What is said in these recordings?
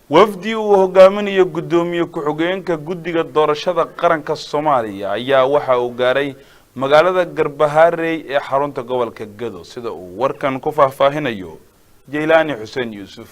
Wafdi uu hogaaminayo guddoomiye ku-xigeenka guddiga doorashada qaranka Soomaaliya ayaa waxa uu gaaray magaalada Garbaharey ee xarunta gobolka Gado, sida uu warkan ku faahfaahinayo Jaylaani Xuseen Yuusuf.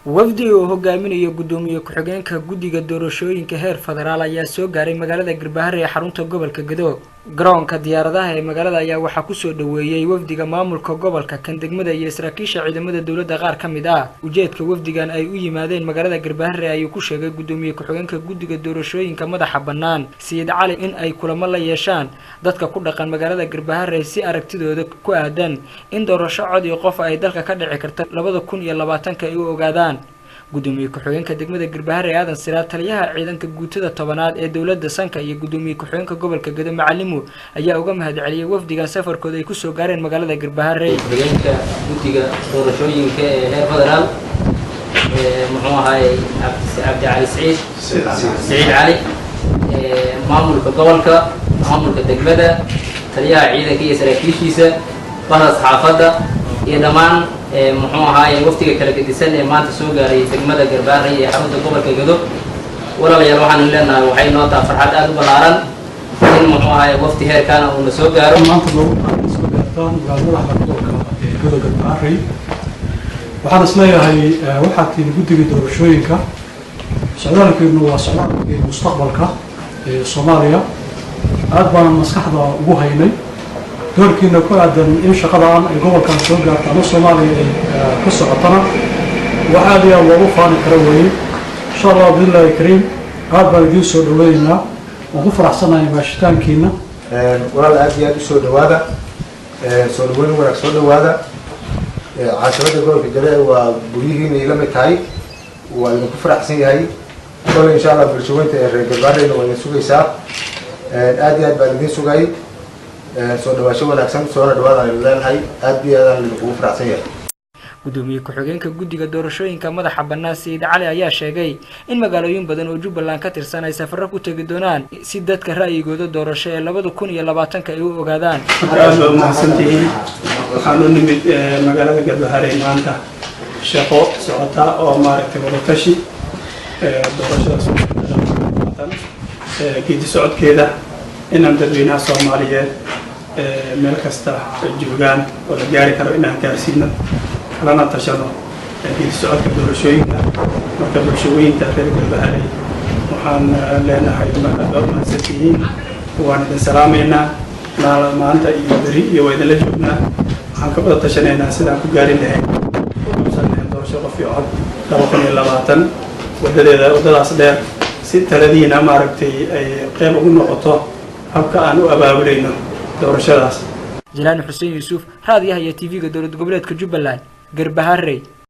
Wafdi uu hogaaminayo guddoomiye ku-xigeenka guddiga doorashooyinka heer federaal ayaa soo gaaray magaalada Garbahare ee xarunta gobolka Gado. Garoonka diyaaradaha ee magaalada ayaa waxaa kusoo dhaweeyey wafdiga maamulka gobolka, kan degmada iyo saraakiisha ciidamada dowladda qaar ka mid ah. Ujeedka wafdigan ay u yimaadeen magaalada Garbahare ayuu ku sheegay guddoomiye ku-xigeenka guddiga doorashooyinka madaxa bannaan, Sayid Cali, in ay kulamo la yeeshaan dadka ku dhaqan magaalada Garbahare si aragtidooda ku aadan in doorasho cod iyo qof ay dalka ka dhici karta 2020-ka ay u ogaadaan. Gudoomiye ku-xigeenka degmada Garbahare, Aadan Siraad, taliyaha ciidanka guutada 10aad ee dowladda Sanka iyo gudoomiye ku-xigeenka gobolka Gado, Macalimu, ayaa uga mahad celiyey wafdigan safarkooda ay kusoo gaareen magaalada Garbahare. Ku-xigeenka guddiga doorashooyinka ee heer federaal, muxuu ahaay, Cabdi Cali Siciid, Siciid Cali, maamulka gobolka, maamulka degmada, taliyaha ciidanka iyo saraakiishiisa, bahda saxaafadda iyo dhammaan, muxuu ahaaye, waftiga kala gedisan ee maanta soo gaaray degmada Garbaarey ee xarunta gobolka Gado. Walaalayaal, waxaanu leenahay waxay noo taha farxad aada u ballaaran in, muxuu ahaaye, wafti heerkaana uuna soo gaaro. Maanta noogu soo gaartaan magaalada madaxda gobolka ee Gado, Garbaarey. Waxaan is leeyahay waxaad tihiin guddiga doorashooyinka. Socdaalkeenu waa socdaalkii mustaqbalka ee Soomaaliya. Aad baanan maskaxda ugu haynay doorkiina ku aadan in shaqadaan ay gobolkan soo gaarto ama Soomaaliya ay ka socotana. Wax aad iyo aad loogu faani karo weeye. Insha Allah bi'idnillaahi kariim, aad baan idiin soo dhaweynaynaa. Waan ku faraxsanahay maashitaankiina. Walaal, aad iyo aad usoo dhawaada. Soo dhaweyn wanaag, soo dhawaada. Caasimada gobolka Gado waa guryihiina ila mid tahay. Waa idinku faraxsan yahay. Kole insha Allah bulshaweynta ee reer Garbaareyna waa idin sugaysaa. Aad iyo aad baan idin sugay. Soo dhawaasho wanaagsan, soona dhawaadaan idin leenahay. Aad iyo aadaan idinkugu faraxsan yahay. Gudoomiye ku-xigeenka guddiga doorashooyinka madaxa bannaan, Sayid Cali, ayaa sheegay in magaalooyin badan oo Jubbaland ka tirsan ay safarro ku tegi doonaan si dadka ra'yigooda doorasho ee 2020-ka ay u ogaadaan. Aad baa umahadsantihiin. Waxaan u nimid magaalada Garbaharey maanta shaqo socota oo, maaragtay, wadatashi doorashada geedi socodkeeda, inaan dadweynaha Soomaaliyeed meel kasta joogaan oo la gaari karo inaan gaarsiino, kalana tashano geedi socodka doorashooyinka. Marka bulshooyinka reer Garbaharey waxaan leenahay aad baa umahadsantihiin. Waan idin salaamaynaa. Maanta iyo beri iyo waa idinla joognaa. Waxaan ka wada tashanaynaa sidaan ku gaari lahayn, u qabsan lahayn doorasho qof iyo cod 2020, wadadeeda, waddadaas dheer, si taladiina, maaragtay, ay qeyb ugu noqoto habka aan u abaabulayno doorashadaas. Jalaani Xuseen Yuusuf, raadiyaha iyo TV-ga dowlad goboleedka Jubbaland, Garbaharey.